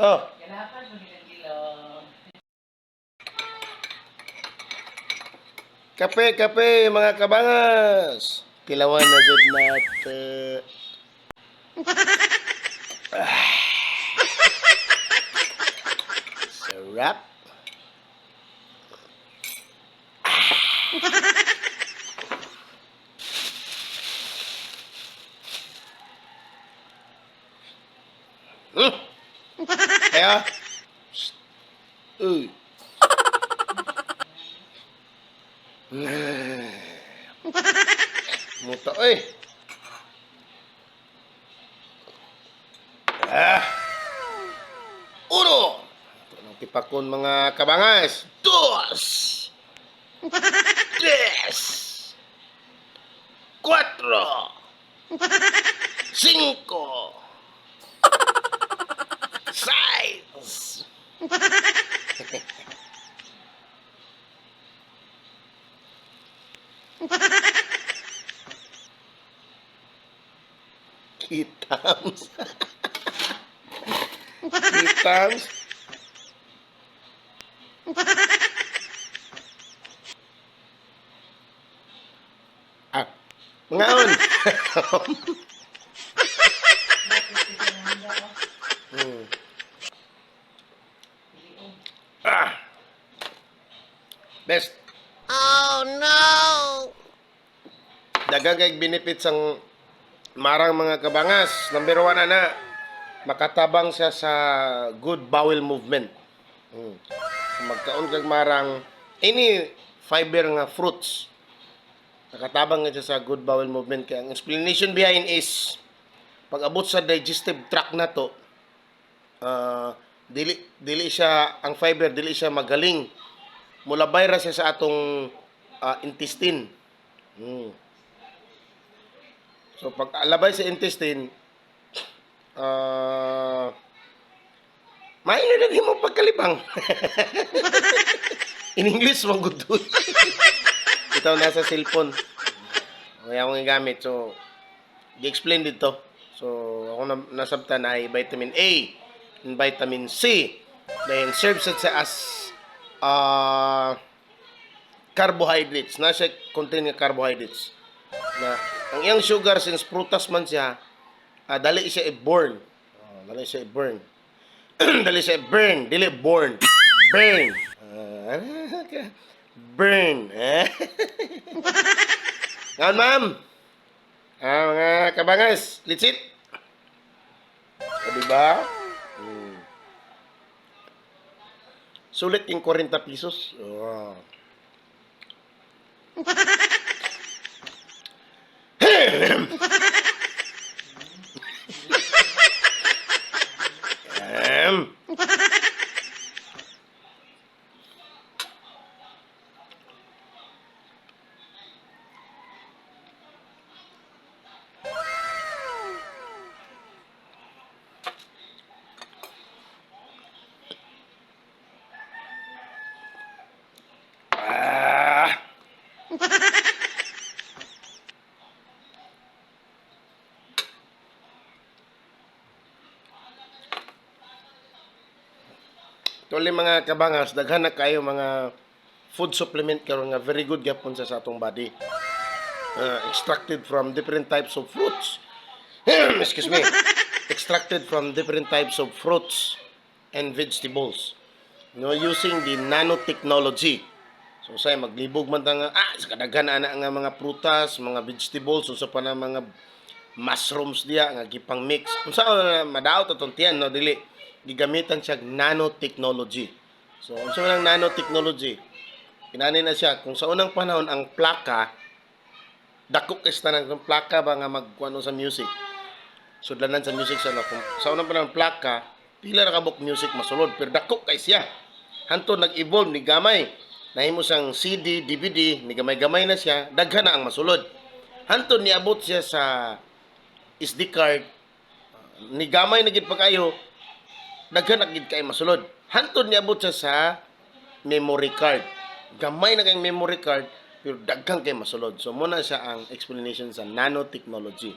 Oh, kape, kape, mga kabangas. Tilawan na jud nato. Ah. Sarap. Ah. Kaya? Shh. Uy. Muta, oy. Ah. Uno. Ito ng tipakon, mga kabangas. Dos. Tres. Cuatro. Cinco. Seis. Kitams. Kitams. Ah, mga on. Ah. Best. Oh no! Daghang kay benefits ang marang, mga kabangas. Number one ana, makatabang siya sa good bowel movement. Kung magkaon kag marang, any fiber nga fruits, nakatabang nga siya sa good bowel movement. Kaya ang explanation behind is, pag abot sa digestive tract na to, dili dili siya ang fiber, dili siya magaling. Mulabay ra siya sa atong intestine. So pag alabay sa intestine, maayo na mo pagkalibang. In English, man good. Ito nasa cellphone. Kaya akong gigamit. So, gi-explain dito. So, ako na, nasabtan ay vitamin A and vitamin C. Then, serves it as carbohydrates. Nasa contain nga carbohydrates. Na, ang iyang sugar, since prutas man siya, dali siya i-burn. Oh, dali siya i-burn. Dali siya i-burn. Dili born. Burn. Burn. Eh? Ngayon, ma'am. Ah, mga kabangas, let's eat. O, diba? Sulit yung 40 pesos. Oh. Ah. Tuloy, mga kabangas, daghan na kayo mga food supplement karon nga very good gyapon sa atong body. Extracted from different types of fruits. Excuse me. Extracted from different types of fruits and vegetables. No, using the nanotechnology. So say maglibog man ta nga sa kadaghan ana nga mga prutas, mga vegetables, unsa pa na mga mushrooms diya nga gipang mix. Unsa na madaot atong tiyan, no, dili gigamitan siya og nanotechnology. So unsa man ang nanotechnology? Kinani na siya kung sa unang panahon ang plaka dako kay sa tanan kung plaka ba nga magkuano sa music. Sudlanan sa music sa ano, kung sa unang panahon plaka pila ra kabuk music masulod pero dako kay siya. Hanto nag-evolve ni gamay. Nahimo siyang CD, DVD, ni gamay-gamay na siya, daghan na ang masulod. Hantod niabot siya sa SD card, ni gamay na gid pa kayo, daghan na gid kay masulod. Hantod niabot siya sa memory card. Gamay na kayong memory card, pero daghan kay masulod. So muna siya ang explanation sa nanotechnology.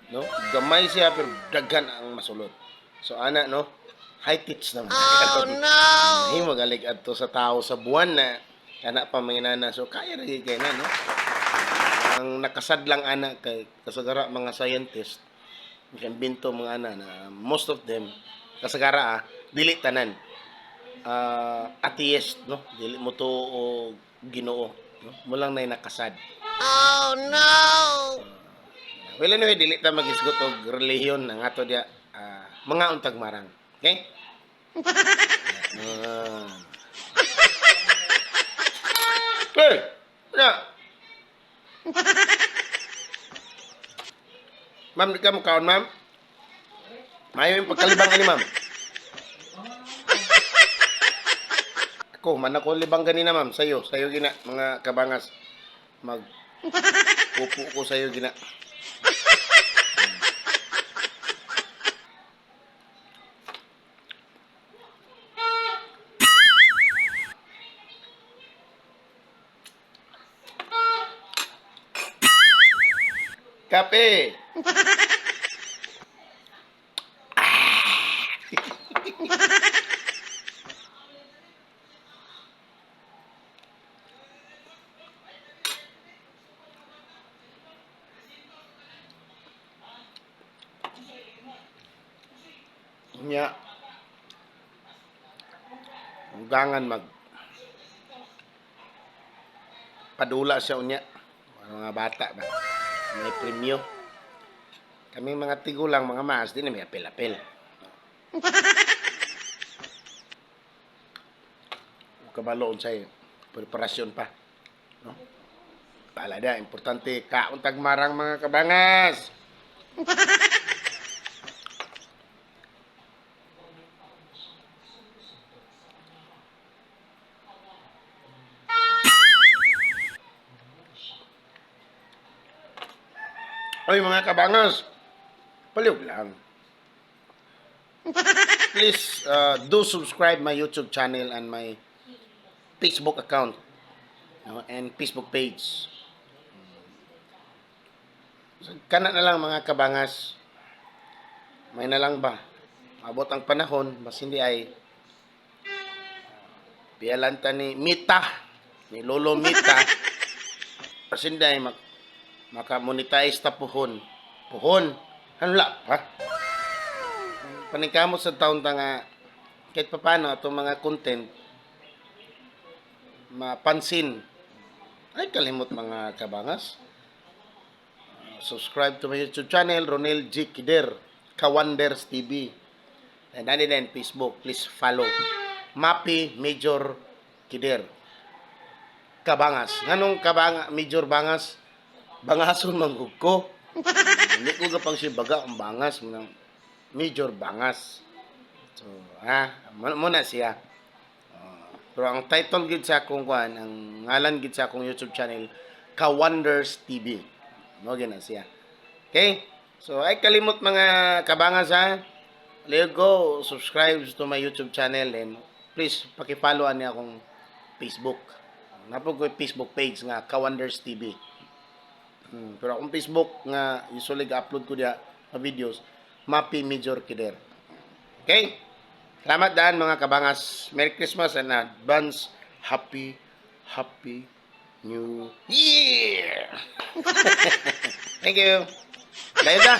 No? Gamay siya pero daghan ang masulod. So ana, no, high tech na. Oh no! Ay, magalig adto sa tao sa buwan na kana pa mga nana. So kaya ra gyud kay na, no. Ang nakasadlang ana kay kasagara mga scientist naka-imbento mga ana na most of them kasagara, dili tanan, atheist, no, dili mo to o Ginoo, no, mo lang nay nakasad. Oh no! Well, anyway, dili ta magisgot og relihiyon ang ato dia, mga untag marang, okay. Hey, na. Ma'am, di ka mo kaon, ma'am? Mayo yung pagkalibang ani, ma'am. Ako, man ako libang ganina, ma'am. Sayo, sayo gina, mga kabangas. Mag upo ko sayo gina. Kape. Nya. Ugangan mag padula siya unya. Mga bata ba? May premyo. Kami mga tigulang, mga maas, di na may apel-apel. Kabalo unsay preparasyon pa. No? Palada, importante kaon tagmarang, mga kabangas. Oy, mga kabangas, paliw lang. Please do subscribe my YouTube channel and my Facebook account, no, and Facebook page. So, kana na lang, mga kabangas. May na lang ba? Abot ang panahon, mas hindi ay piyalanta ni Mita, ni Lolo Mita. Mas hindi ay maka-monetize ta puhon. Puhon. Ano la pa? Paningkamot sa taon ta nga kahit papaano atong mga content mapansin. Ay kalimot, mga kabangas. Subscribe to my YouTube channel, Ronel G. Kider, Kawanders TV. And ano din, Facebook, please follow. Mapi Major Kider. Kabangas. Nganong kabanga, Major Bangas? Bangason manggug ko. Hindi ko gapang si baga ang bangas. Munang Major Bangas. So, muna siya. Pero ang title gid sa akong kuan, ang ngalan gid sa akong YouTube channel, Ka-Wonders TV. Mo gina siya. Okay? So, ay kalimot, mga kabangas, ha. Leo go, subscribe to my YouTube channel and please paki-follow ani akong Facebook. Napog ko Facebook page nga Ka-Wonders TV. Pero akong Facebook nga usually ga-upload ko diya nga videos, Mapi Major Kider. Okay? Salamat daan, mga kabangas. Merry Christmas and advance happy happy New Year. Thank you. Layo ta.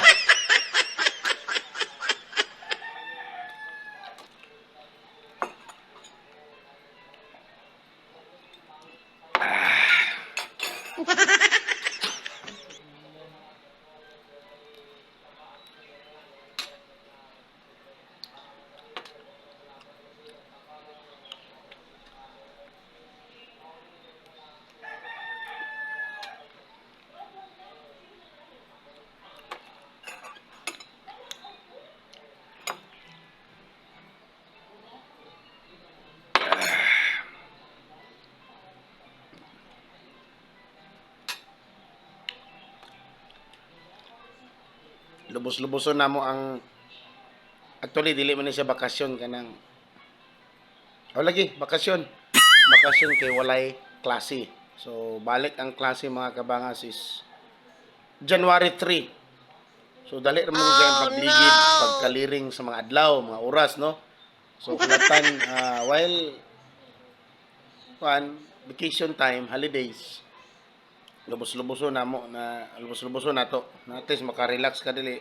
Lubos-luboson namo ang, actually dili man ni siya bakasyon, kanang, oh lagi bakasyon. Bakasyon kay walay klase. So balik ang klase, mga kabangas, is January 3. So dali ra mo oh, Oh, pagligid, no! pagkaliring sa mga adlaw, mga oras, no. So kulatan while kuan vacation time, holidays, lubos-luboso namo na, lubos-luboso nato na at least maka-relax ka dili,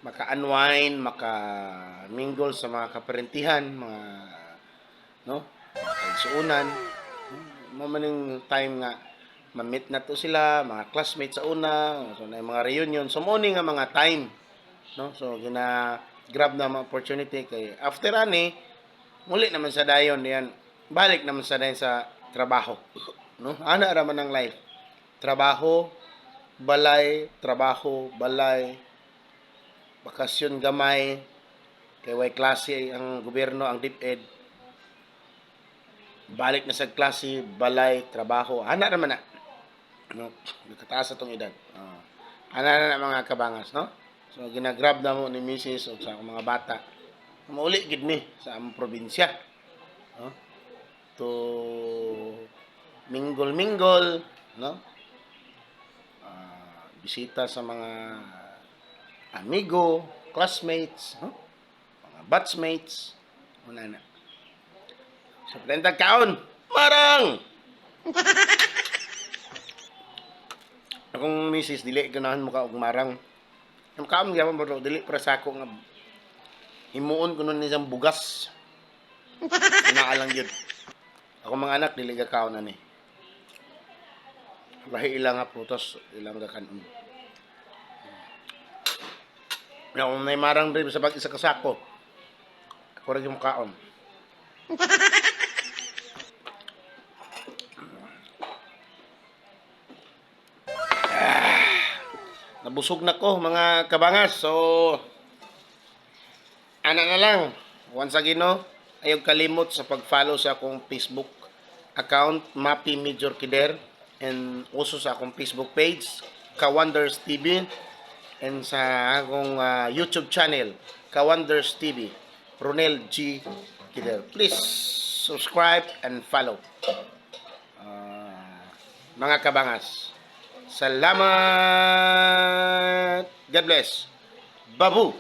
maka-unwind, maka-mingle sa mga kaparentihan, mga, no, kaigsuonan. Mao man ning time nga ma-meet na to sila, mga classmates sa una, so na mga reunion. So mao ni nga mga time, no? So gina grab na mga opportunity kay after ani muli naman sa dayon yan, balik naman sa dayon sa trabaho, no? Ana ra man ang life. Trabaho, balay, trabaho, balay, bakasyon gamay kay way klase ang gobyerno, ang DepEd. Balik na sa klase, balay, trabaho. Ana naman na. No, nakataas atong edad. Ana na na, mga kabangas, no? So ginagrab na mo ni Mrs. o sa akong mga bata. Mauli gid ni sa among probinsya. No? To mingle-mingle, no? Bisita sa mga amigo, classmates, no? Mga batchmates, una na. Sa plentag kaon, marang! Akong misis, dili ganahan mo ka og marang. Ang kaon gyapon bro, dili para sa ako nga himuon kuno ni siyang bugas. Inaa lang gyud. Ako mga anak dili ga kaon ani. Lahi ilang nga prutas, ilang ga kanon. Ya, kung may marang rin sa pag isa ka sako, ako rin yung kaon. Nabusog na ko, mga kabangas. So, ana na lang. Once again, no, ayaw kalimot sa pag-follow sa akong Facebook account, Mapi Major Kider, and also sa akong Facebook page, Kawanders TV, and sa akong YouTube channel, Kawanders TV, Ronel G. Kider. Please subscribe and follow. Mga kabangas. Salamat! God bless. Babu!